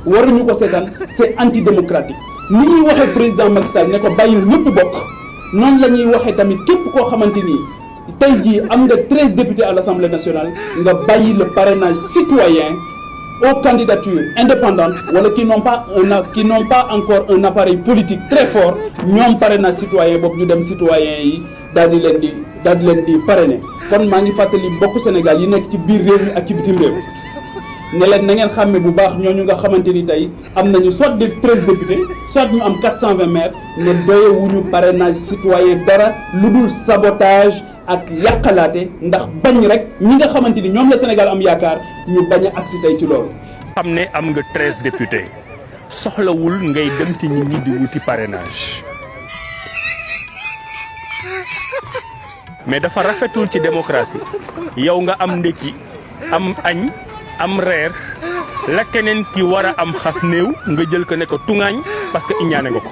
waruñu ko seetaan c'est antidémocratique ni ñuy waxee président Macky Sall ne ko bàyyil ñëpp bokk noonu la ñuy waxee tamit képp koo xamante ni tey jii am nga 13 députés à l'Assemblée nationale nga bàyyi le parrainage citoyen aux candidatures indépendantes wala qui n'ont pas encore un appareil politique très fort ñoom parrainage citoyen boobu ñu dem citoyen yi daal di leen di parrainer kon maa ngi fàttali mbokku Sénégal yi nekk ci biir réew mi ak ci bitim réew ne leen na ngeen xàmme bu baax ñooñu nga xamante ni tey am nañu soit des 13 députés soit ñu am 420 maires ne doyewuñu parrainage citoyen dara lu dul sabotage ak yàqalaate ndax bañ rek ñi nga xamante ni ñoom la Sénégal am yaakaar ñu bañ a agsi tey ci loolu. xam ne am nga 13 députés soxlawul ngay dem ci nit ñi di wuti parrainage mais dafa rafetul ci démocratie yow nga am ndekki am añ am reer la keneen ki war a am xas néew nga jël ko ne ko tuŋaañ parce que iñaane nga ko.